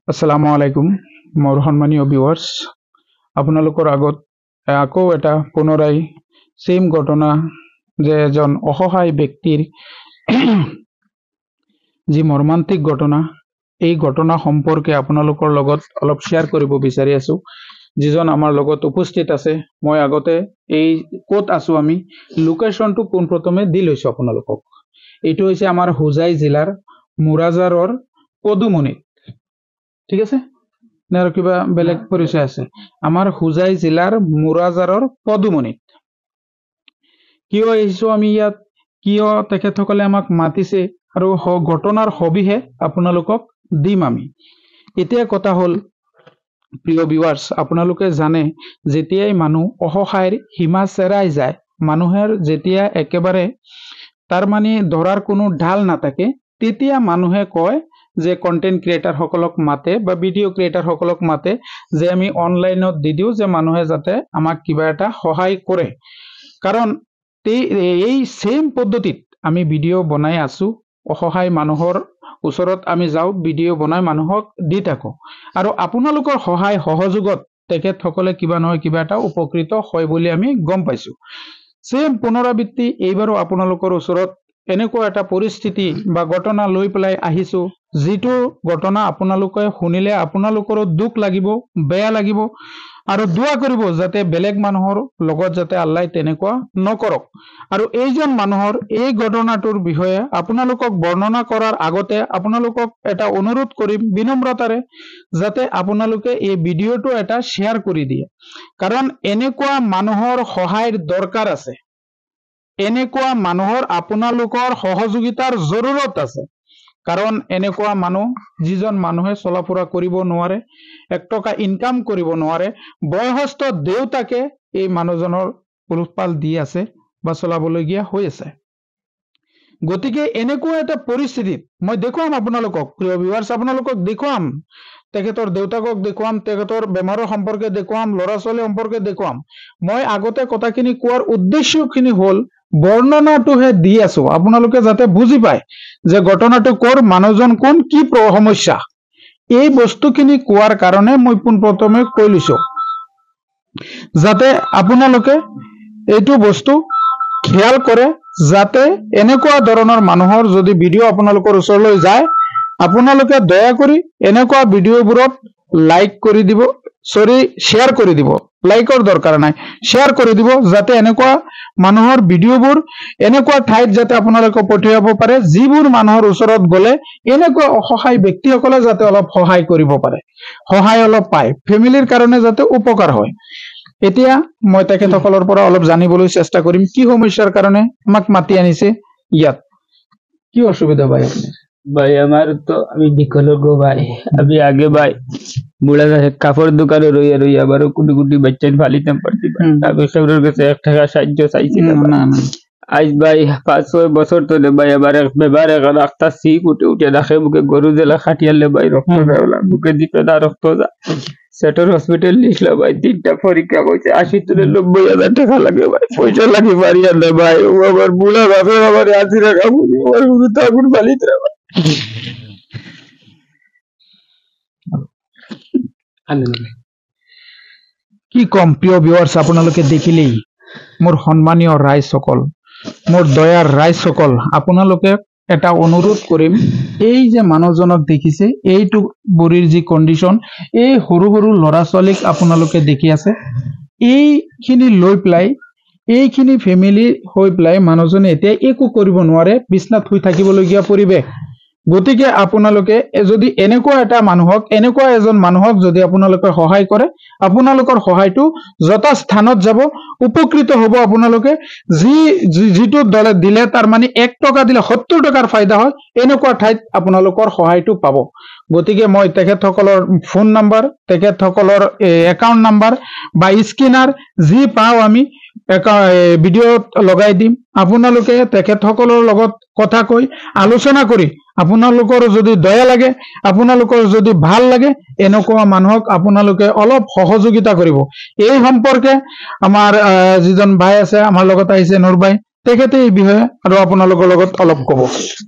আসসালামু আলাইকুম মোৰ সন্মানীয় ভিউৱাৰ্ছ, আপোনালোকৰ আগত আকৌ এটা পুনৰাই ছেইম ঘটনা যে এজন অসহায় ব্যক্তিৰ যি মৰ্মান্তিক ঘটনা, এই ঘটনা সম্পৰ্কে আপোনালোকৰ লগত অলপ শ্বেয়াৰ কৰিব বিচাৰি আছো। যিজন আমাৰ লগত উপস্থিত আছে, মই আগতে এই ক'ত আছো আমি লোকেশ্যনটো পোনপ্ৰথমে দি লৈছো আপোনালোকক। এইটো হৈছে আমাৰ হোজাই জিলাৰ মোৰাঝাৰৰ পদুমণিত, ঠিক আছে নে আৰু কিবা বেলেগ পৰিচয় আছে? আমাৰ হোজাই জিলাৰ মোৰাঝাৰৰ পদুমণিত। কিয় আহিছো আমি ইয়াত, কিয় তেখেতসকলে আমাক মাতিছে আৰু ঘটনাৰ সবিশেষ আপোনালোকক দিম আমি। এতিয়া কথা হ'ল প্ৰিয় ভিউৱাৰ্ছ, আপোনালোকে জানে যেতিয়াই মানুহ অসহায়ৰ সীমা চেৰাই যায়, মানুহৰ যেতিয়া একেবাৰে তাৰ মানে ধৰাৰ কোনো ঢাল নাথাকে, তেতিয়া মানুহে কয় যে কণ্টেণ্ট ক্ৰিয়েটাৰ সকলক মাতে বা ভিডিঅ' ক্ৰিয়েটাৰ সকলক মাতে যে আমি অনলাইনত দি দিওঁ যে মানুহে যাতে আমাক কিবা এটা সহায় কৰে। কাৰণ এই ছেইম পদ্ধতিত আমি ভিডিঅ' বনাই আছো, অসহায় মানুহৰ ওচৰত আমি যাওঁ, ভিডিঅ' বনাই মানুহক দি থাকো আৰু আপোনালোকৰ সহায় সহযোগত তেখেতসকলে কিবা নহয় কিবা এটা উপকৃত হয় বুলি আমি গম পাইছো। ছেইম পুনৰাবৃত্তি এইবাৰো আপোনালোকৰ ওচৰত এনেকুৱা এটা পৰিস্থিতি বা ঘটনা লৈ পেলাই আহিছো, যিটো ঘটনা আপোনালোকে শুনিলে আপোনালোকৰো দুখ লাগিব, বেয়া লাগিব আৰু দোৱা কৰিব যাতে বেলেগ মানুহৰ লগত যাতে আল্লাই তেনেকুৱা নকৰক। আৰু এইজন মানুহৰ এই ঘটনাটোৰ বিষয়ে আপোনালোকক বৰ্ণনা কৰাৰ আগতে আপোনালোকক এটা অনুৰোধ কৰিম বিনম্ৰতাৰে, যাতে আপোনালোকে এই ভিডিঅ'টো এটা শ্বেয়াৰ কৰি দিয়ে, কাৰণ এনেকুৱা মানুহৰ সহায়ৰ দৰকাৰ আছে, এনেকুৱা মানুহৰ আপোনালোকৰ সহযোগিতাৰ জৰুৰত আছে। কাৰণ এনেকুৱা মানুহ, যিজন মানুহে চলাফুৰা কৰিব নোৱাৰে, এক টকা ইনকাম কৰিব নোৱাৰে, বয়সস্থ দেউতাকে এই মানুহজনৰ পোহপাল দি আছে বা চলাবলগীয়া হৈ আছে। গতিকে এনেকুৱা এটা পৰিস্থিতিত মই দেখুৱাম আপোনালোকক, প্ৰিয় ভিউৱাৰ্ছ, আপোনালোকক দেখুৱাম, তেখেতৰ দেউতাকক দেখুৱাম, তেখেতৰ বেমাৰৰ সম্পৰ্কে দেখুৱাম, ল'ৰা ছোৱালী সম্পৰ্কে দেখুৱাম। মই আগতে কথাখিনি কোৱাৰ উদ্দেশ্যখিনি হ'ল বৰ্ণনাটোহে দি আছো, আপোনালোকে যাতে বুজি পায় যে ঘটনাটো ক'ৰ, মানুহজন কোন, কি সমস্যা। এই বস্তুখিনি কোৱাৰ কাৰণে মই পোনপ্ৰথমে কৈ লৈছো যাতে আপোনালোকে এইটো বস্তু খেয়াল কৰে, যাতে এনেকুৱা ধৰণৰ মানুহৰ যদি ভিডিঅ' আপোনালোকৰ ওচৰলৈ যায়, আপোনালোকে দয়া কৰি এনেকুৱা ভিডিঅ'বোৰত লাইক কৰি দিব, চৰি শ্বেয়াৰ কৰি দিব, লাইকৰ দৰকাৰ নাই, শ্বেয়াৰ কৰি দিব, যাতে এনেকুৱা মানুহৰ ভিডিঅ'বোৰ এনেকুৱা ঠাইত যাতে আপোনালোকে পঠিয়াব পাৰে, যিবোৰ মানুহৰ ওচৰত গ'লে এনেকুৱা অসহায় ব্যক্তিসকলে যাতে অলপ সহায় কৰিব পাৰে, সহায় অলপ পায়, ফেমিলিৰ কাৰণে যাতে উপকাৰ হয়। এতিয়া মই তেখেতসকলৰ পৰা অলপ জানিবলৈ চেষ্টা কৰিম কি সমস্যাৰ কাৰণে আমাক মাতি আনিছে ইয়াত, কি অসুবিধা ভাই আপুনি? ভাই আমার তো আমি বিকলাঙ্গ ভাই, আমি আগে ভাই বুড়া কাপড় দোকানে রইয়া রইয়া আবারও কোটি কোটি বাচ্চা ফালিতাম পারতি ভাই। আমি সবরের কাছে 1 টাকা সাহায্য চাইছিলাম না, না। আজ ভাই 5-6 বছর ধরে ভাই আবার এক বেমার এখন আখতাছি, উঠে উঠে দেখে বুকে গরু জেলা খাটিয়ালে ভাই রক্ত দেওয়া, বুকে দিতে না রক্ত যা সেটর হসপিটাল নিছিল ভাই, 3টা পরীক্ষা করছে, 80 থেকে 90 হাজার টাকা লাগে ভাই, পয়সা লাগে বাড়ি আনলে ভাই। ও আমার বুড়া বাপের আমার 80 টাকা আমার আগুন পালিত ভাই। কি কম প্ৰিয় ভিউৱাৰ্ছ, আপোনালোকে দেখিলেই মোৰ সন্মানীয় ৰাইজসকল, মোৰ দয়াৰ ৰাইজসকল, আপোনালোকে এটা অনুৰোধ কৰিম, এই যে মানুহজনক দেখিছে, এইটো বুঢ়ীৰ যি কণ্ডিশ্যন, এই সৰু সৰু ল'ৰা ছোৱালীক আপোনালোকে দেখি আছে, এইখিনি লৈ পেলাই, এইখিনি ফেমিলি হৈ পেলাই মানুহজনে এতিয়া একো কৰিব নোৱাৰে, বিছনাত শুই থাকিবলগীয়া পৰিৱেশ। গতিকে আপোনালোকে যদি এনেকুৱা এটা মানুহক, এনেকুৱা এজন মানুহক যদি আপোনালোকে সহায় কৰে, আপোনালোকৰ সহায়টো যথা স্থানত যাব, উপকৃত হ'ব আপোনালোকে। যিটো দলে দিলে তাৰ মানে 1 টকা দিলে 70 টকাৰ ফাইদা হয়, এনেকুৱা ঠাইত আপোনালোকৰ সহায়টো পাব। গতিকে মই তেখেতসকলৰ ফোন নাম্বাৰ, তেখেতসকলৰ একাউণ্ট নাম্বাৰ বা স্কেনাৰ যি পাওঁ আমি ভিডিঅ'ত লগাই দিম। আপোনালোকে তেখেতসকলৰ লগত কথা কৈ আলোচনা কৰি আপোনালোকৰ যদি দয়া লাগে, আপোনালোকৰ যদি ভাল লাগে, এনেকুৱা মানুহক আপোনালোকে অলপ সহযোগিতা কৰিব। এই সম্পৰ্কে আমাৰ যিজন ভাই আছে আমাৰ লগত আহিছে নুৰ ভাই, তেখেতে এই বিষয়ে আৰু আপোনালোকৰ লগত অলপ ক'ব।